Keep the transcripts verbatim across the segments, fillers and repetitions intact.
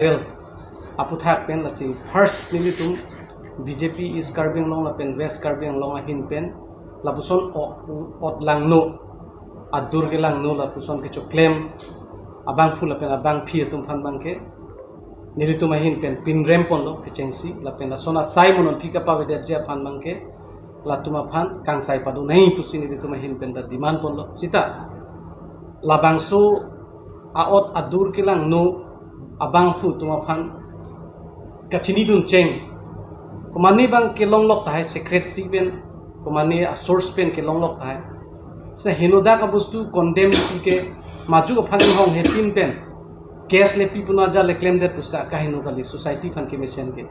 Well, aphuthak pen lasi first nelitum B J P East Karbi Anglong lapen West Karbi Anglong ahin pen lapuson o-, ot langno, adur kelangno lapuson kechoklem abangphu lapen abangphi atum aphan abangke nelitum ahin pen pinrem ponlo kechengsi lapen lason asai mo non phi kapavedetji aphan abangke latum aphan kangsai pado nangji pusi nelitum ahin pen ta demand ponlo. Sita labangso a-ot adur kelangno abangphu atum aphan kachinidun cheng. Komatne abang kelonglok tahai, secrecy pen, komatne a-source pen kelonglok tahai. Sita henodak abostu condemn pi ke majok aphan inghong hepin pen case le pi puna ja le klemdet pusita kaheno kali society aphan kemesen ke.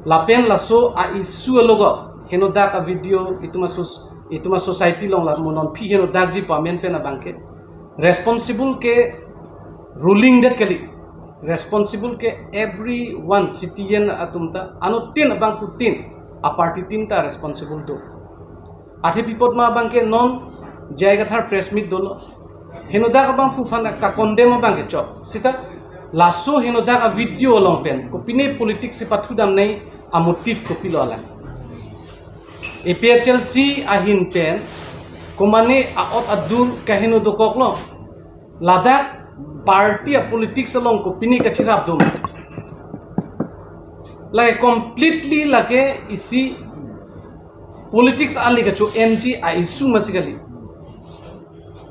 Lapen laso a-issue alogo henodak a-video itum asus-, itum a-society along la mo non phi henodakji pu amen pen abangke responsible ke ruling det kali. Responsible ke everyone, citizen atum ta, anuttin abangphutin, a-party tin ta responsible do. Athe pi apot ma abangke non J I Kathar press meet dolo. Henodak abangphu aphan ka-condemn abangke chok. Sita laso henodak a-video along pen kopine politics si pathudam nangji a-motive kopilo alang. A P H L C ahin pen komatne a-ot adur kaheno dokoklo. Ladak party a-politics along kopine kachirap dum. Lake completely lake isi politics ali kacho-enji a-issue masi kali.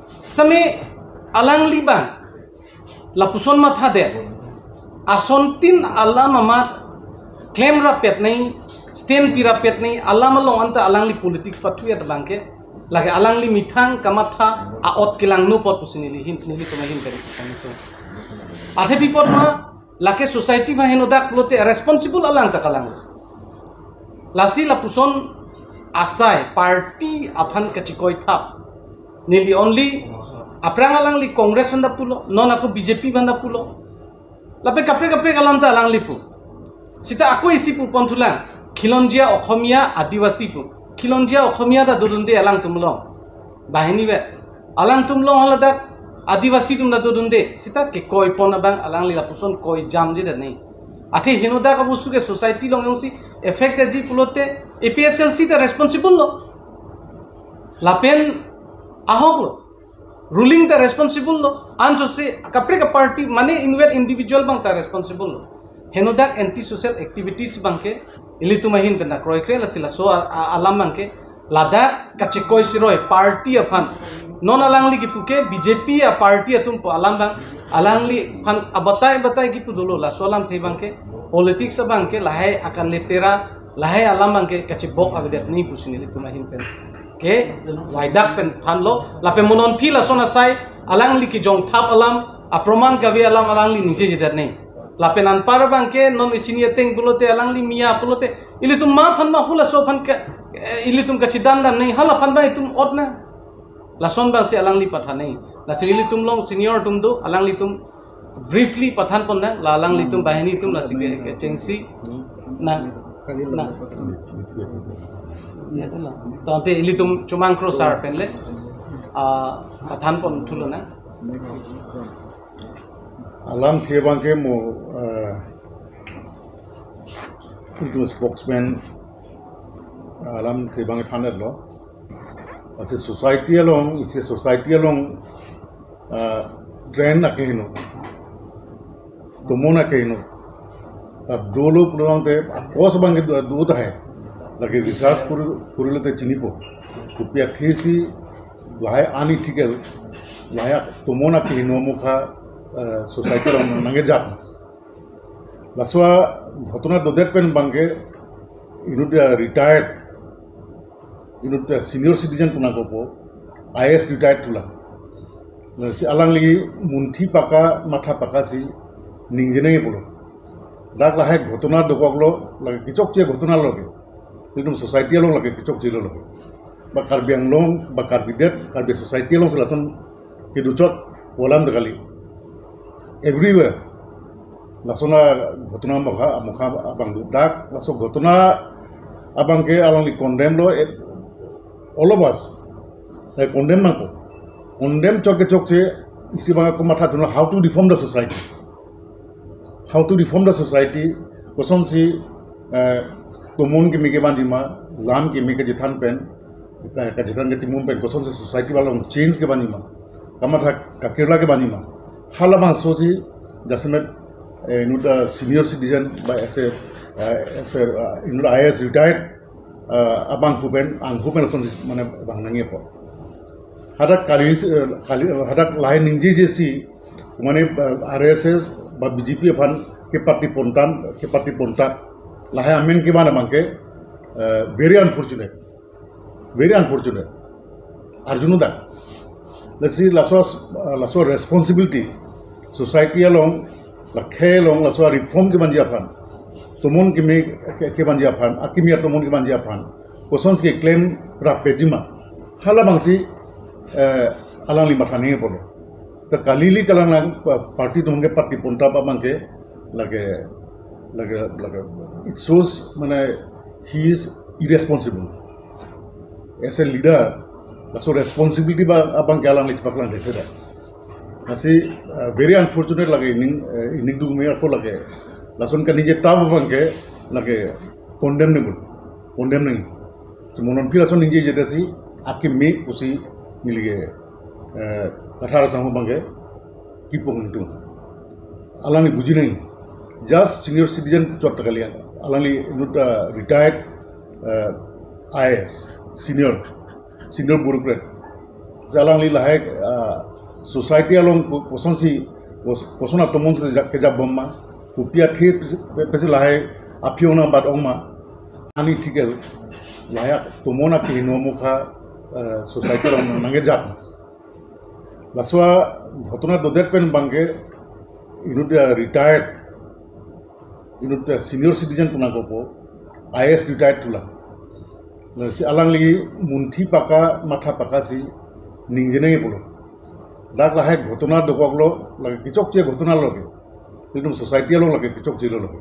Sitame alangli abang lapuson mathadet, asontin alam amat klemrap pet nangji, stand pirap pet nangji, alam along anta alangli politics pathu-et abangke, lake alangli methang kamatha a-ot kelangno apot pusi neli hin, nelitum ahin pen. Athe pi apot ma, lake society aphan henodak pulote responsible alang ta kalang. Lasi lapuson asai party aphan kachekoi thap. Neli only aphrang alangli Congress aphan ta pulo, non ako B J P aphan ta pulo. Lapen kaprek kaprek alam ta alangli pu. Sita ako isi pu ponthulang, khilonjia Okhomia Adivasi pu. Khilonjia Okhomia ta dodunde alangtum along. Banghini vet. Alangtum along haladak Adivasi atum ta dodunde. Sita kekoi pon abang alangli lapuson koi jamjedet nangji. Athe henodak abostu ke society along jongsi affect detji pulote A P H L C ta responsible lo. Lapen ahok lo. Ruling ta responsible lo. Anchotsi kaprek a-party mane inward individual abang ta responsible lo. Henodak anti social activities abangke ilitum ahin pen ta kroikre, lasi laso a, a, alam abangke ladak kachekoi siroi party aphan. Non alangli kipu ke B J P a-party atum pu alam abang, alangli aphan abatai batai kipu dolo, laso alamthe abangke politics abangke lahai akan letera, lahai alam abangke kachebok avedet nangji pusi nelitum ahin pen ke waidak pen thanlo. Lapen mo non phi lason asai alangli kejong thap alam, aproman kave alam alangli ningjejedet nangji. Lapen anpar abangke non echini ateng pulote alangli mia pulote ilitum ma aphan ma hula so aphan ke, eh, ilitum kachidandam nangji, hala aphan abang itum ot nang. Lason abangsi alangli pathan nangji. Lasi ilitum along senior atum do, alanglitum briefly pathan pon nang, la alanglitum banghini atum lasi ke, kechengsi nang. Nang. Ya, itulah. Tangte ilitum Chomang Kro sir pen le, ah, pathan pon thulo nang. Alamthe abangke mo, eh, ilitum spokesman, alamthe abangke than-etlo. Lasi society along, isi society along, ah, drain akeheno, tomon akeheno. Ta dolo pulo tangte a-cause abangke do, do tahai. Lake research kuri, kurilote chinipo. Kopi athesi lahai unethical, lahai tomon akeheno mokha, eh, society along nangkejak. Laso a-ghotona dodet pen abangke inut, eh, retired, inut, eh, senior citizen pu nangkokpo, I A S retired thulang. Lasi alangli munthi paka, matha paka si ningje nangji pulo. Dak lahai ghotona dokoklo, lake kechokche ghotona lo ke. Ilitum society along lake kechokche lo lo ke. Ba Karbi Anglong, ba Karbi det, Karbi society alongsi lason kedochot pu alam ta kali. Everywhere. Lason a-ghotona mokha, mokha abang do. Dak laso ghotona abangke alangli condemn lo, eh, all of us. Eh, condemn nangpo. Condemn chot kechokche isi abang ako matha thulo, how to reform the society. How to reform the society, kosonsi eh, tomon keme kevanji ma, lam keme kachethan pen, eh, kachethan kachimum pen, kosonsi society along change kevanji ma, kamatha kakirla kevanji ma, halabangso si jasemet eh, inut eh, senior citizen ba as a eh, as a eh, inut I A S retired eh, abangphu pen, angphu pen lasonsi mane vang nangji apot. Hadak kali, eh, kali, hadak lahai ningjejesi, mane eh, R S S ba B J P aphan ke party pontam, ke party ponta, lahai amen kevan abangke eh, very unfortunate, very unfortunate. Arjuno dak. Lasi laso, laso responsibility society along, la khei along laso reform kevanji aphan, tomon keme ke- kevanji aphan, akimi atomon kevanji aphan, kosonsi keklem rapji ma, halabangsi eh, alangli matha nangji apotlo. Ta kali ili kalang lang pa- party atum ke party ponta abangke lake, lake, lake, it shows mane he is irresponsible as a leader. Laso responsibility ba abangke alangli chepaklang thekthedet. Lasi eh, very unfortunate lake, ining eh, ining duk me ako lake. Lason kaningje ta abangke lake condemnable, condemn nangji. Si mo non aphi lason ningjejedetsi akimi pusi neli ke eh, kathar sang abangke kipu ingtung. Alangli buji nangji. Just senior citizen chot ta kali, alangli inut eh, retired eh, I A S, senior, senior bureaucrat. Si alangli lahai eh, society along ko- kosonsi, kos- koson atomon si kejap- kejapbom ma, kopi athe pesi- pesi lahai aphi ong nangbat ong ma, unethical, lahai atomon akehingno amokha eh, society along nangkejap. Laso aghotona dodet pen abangke inut eh, retired, inut eh, senior citizen pu nangkokpo, I A S retired thulang. Lasi alangli munthi paka, matha paka si ningje nangji pulo. Dak lahai ghotona dokoklo, lake kechokche ghotona lo ke. Itum society along lake kechokchelo lo ke.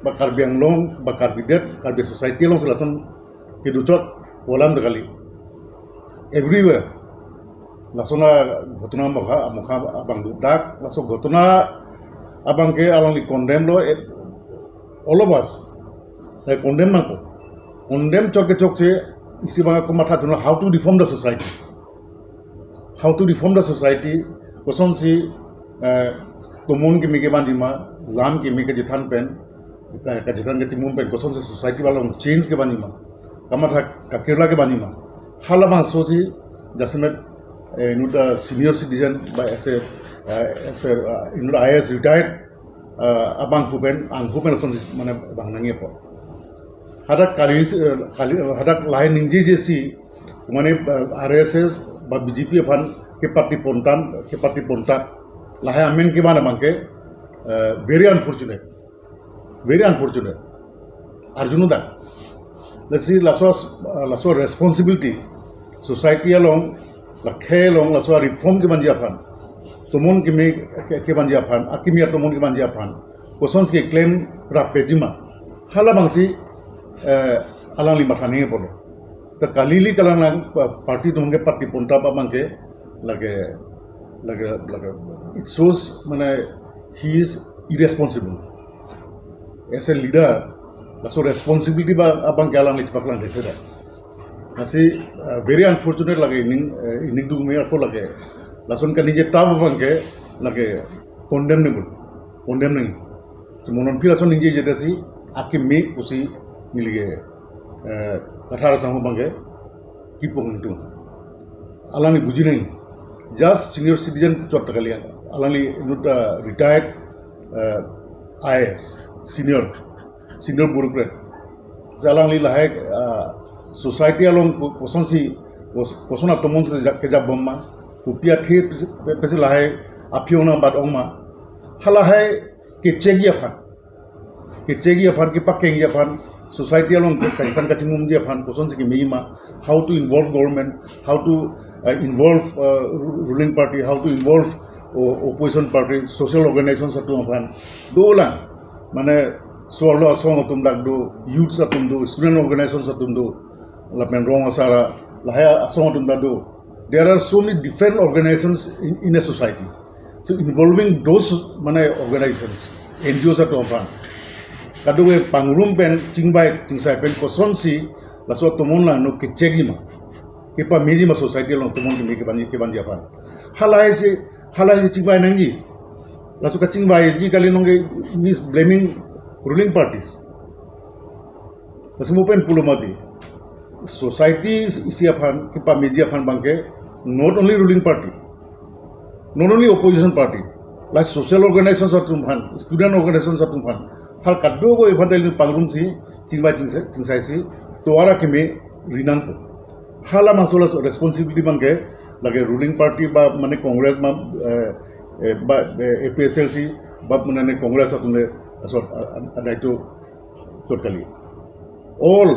Ba Karbi Anglong, ba Karbi det, Karbi society alongsi lason kedo chot pu alam ta kali. Everywhere lason aghotona amokha, amokha abang do. Dak laso ghotona abangke alangli condemn lo, eh, all of us. Eh, condemn nangpo. Condemn chot kechokche isi abang ako matha thunon, how to reform the society. How to reform the society, kosonsi eh, tomon keme kevanji ma, lam keme kachethan pen, eh, kachethan kachimum pen, kosonsi society along change kevanji ma, kamatha kakirla kevanji ma, halabangso si jasemet eh, inut eh, senior citizen ba as a eh, as a eh, inut I A S retired eh, abangphu pen, angphu pen lasonsi mane vang nangji apot. Hadak kali, eh, kali, hadak lahai ningjejesi, mane eh, R S S ba B J P aphan ke party pontam, ke party ponta, lahai amen kevan abangke eh, very unfortunate, very unfortunate. Arjuno dak. Lasi laso eh, laso responsibility society along, la khei along laso reform kevanji aphan, tomon keme ke- kevanji aphan, akimi atomon kevanji aphan, kosonsi keklem rapji ma, halabangsi eh, alangli matha nangji pulo. Ta kali ili kalang lang pa- party atum ke party ponta abangke lake, lake, lake, it shows mane he is irresponsible as a leader. Laso responsibility ba abangke alangli chepaklang thekthedet. Lasi eh, very unfortunate lake, ining eh, ining duk me ako lake. Lason kaningje ta abangke lake condemnable, condemn nangji. Si mo non aphi lason ningjejedetsi akimi pusi neli ke eh, kathar sang abangke kipu ingtung. Alangli buji nangji. Just senior citizen chot ta kali, alangli inut eh, retired eh, I A S, senior, senior bureaucrat. Si alangli lahai eh, society along ko- kosonsi, kos- koson atomon si kejap- kejapbom ma, kopi athe pesi- pesi lahai aphi ong nangbat ong ma, halahai kechekji aphan, kechekji aphan, kepakengji aphan, society along kachethan kachimumji aphan kosonsi kemeji ma, how to involve government, how to uh, involve uh, ru- ruling party, how to involve o- opposition party, social organizations atum aphan dolang. Mane so-arlo asong atum dak do, youths atum do, student organizations atum do, lapen rong asar lahai asong atum dak do. There are so many different organizations in, in a society. So involving those mane organizations, N G Os atum aphan, kadokave pangrum pen, chingvai chingsai pen kosonsi laso atomon langno kechekji ma, kepameji ma society along atomon keme kevanji, kevanji aphan. Halahei si, halahei si chingvai nangji. Laso kachingvaiji kali nonke is blaming ruling parties. Lasi mo pen pulo mati, society isi aphan, kepameji aphan abangke, not only ruling party, not only opposition party, la social organizations atum aphan, student organizations atum aphan, hal kadokave aphan ta ili pangrumsi, chingvai chingsai, chingsaisi tovar akeme ri nangpo. Hala masola responsibility abangke lake ruling party ba mane Congress ma, eh, eh, ba, eh, A P H L C ba mane Congress atum le asot a-, a-, adaito chot kali. All,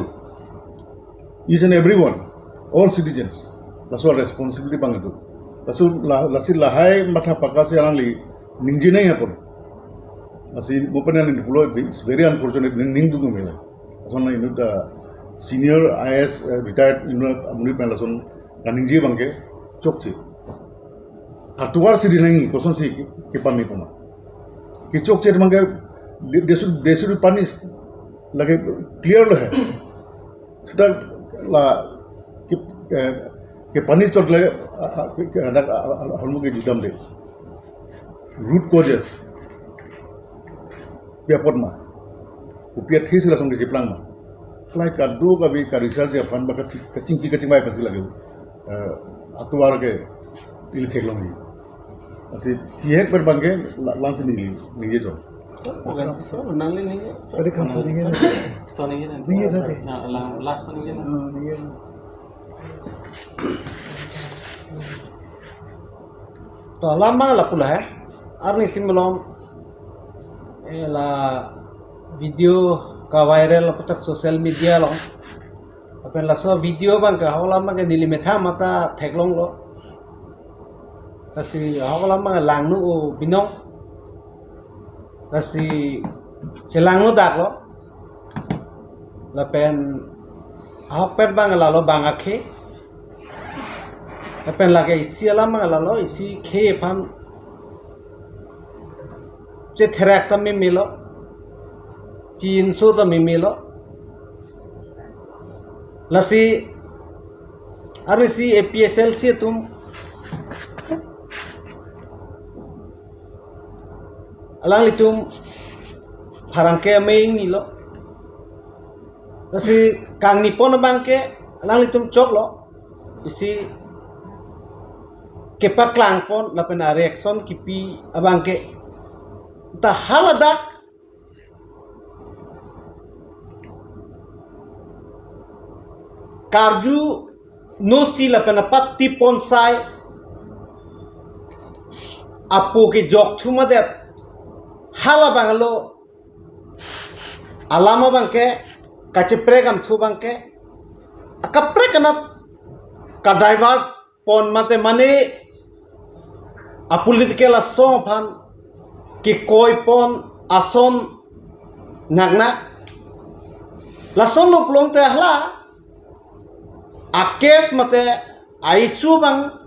each and everyone, all citizens, laso responsibility abang itu. Laso la-, lasi lahai matha pakasi alangli ningje nangji apot. Lasi mo pen neli pulo, it's very unfortunate, ning, ningduk mela. Lason la inut, uh, senior I A S, uh, retired inut amonit pen lason kaningje abangke chokche. Atovar si ri nangji, kosonsi ke, kepame puma. Kechokche abangke, they, they should, they should be punished. Lake clear lo hai. Seta la ke, eh, kepunish chot le, ah, ah, ke, ke, adak, ah, ah, ah, holmo ke judam de. Root causes. Pi apot ma. Kopi athesi lason kechiplang ma. Halahei kadokave ka-research aphan ba kachi-, kachingki kachingvai aphansi lake, eh, atovar ke ili theklongji. Lasi thihek pen abangke la-, langsi neli ningje chot. Program so nangli ningje. Program so ningje. To ningje. Ningje tadi. Nah, lang-, last ko ningje. Oh, ningje. To alam abang lapu lahai. Arni isi malom, eh, la video ka-viral laputhak social media along. Lapen laso video abangke ahok alam abangke neli methang mata theklonglo. Lasi ahok alam abang langno o binong. Lasi chelangno daklo. Lapen ahokpet abang lalo bang akhei. Lapen lake isi alam abang lalo isi khei aphan chetherak ta memelo, chinso ta memelo. Lasi arni isi A P H L C atum alanglitum pherangke amei ingnilo. Lasi kangnipon abangke alanglitum choklo. Isi kepaklangpon lapen a-reaction kipi abangke. Ta haladak karju nosi lapen apatipon sai apo kejok thu madet hala abang lo alam abangke kacheprek amthu abangke akaprek anat ka-divert pon mate mane a-political asong aphan kekoipon ason naknak. Lasonlo pulote hala a-case mate a-issue abang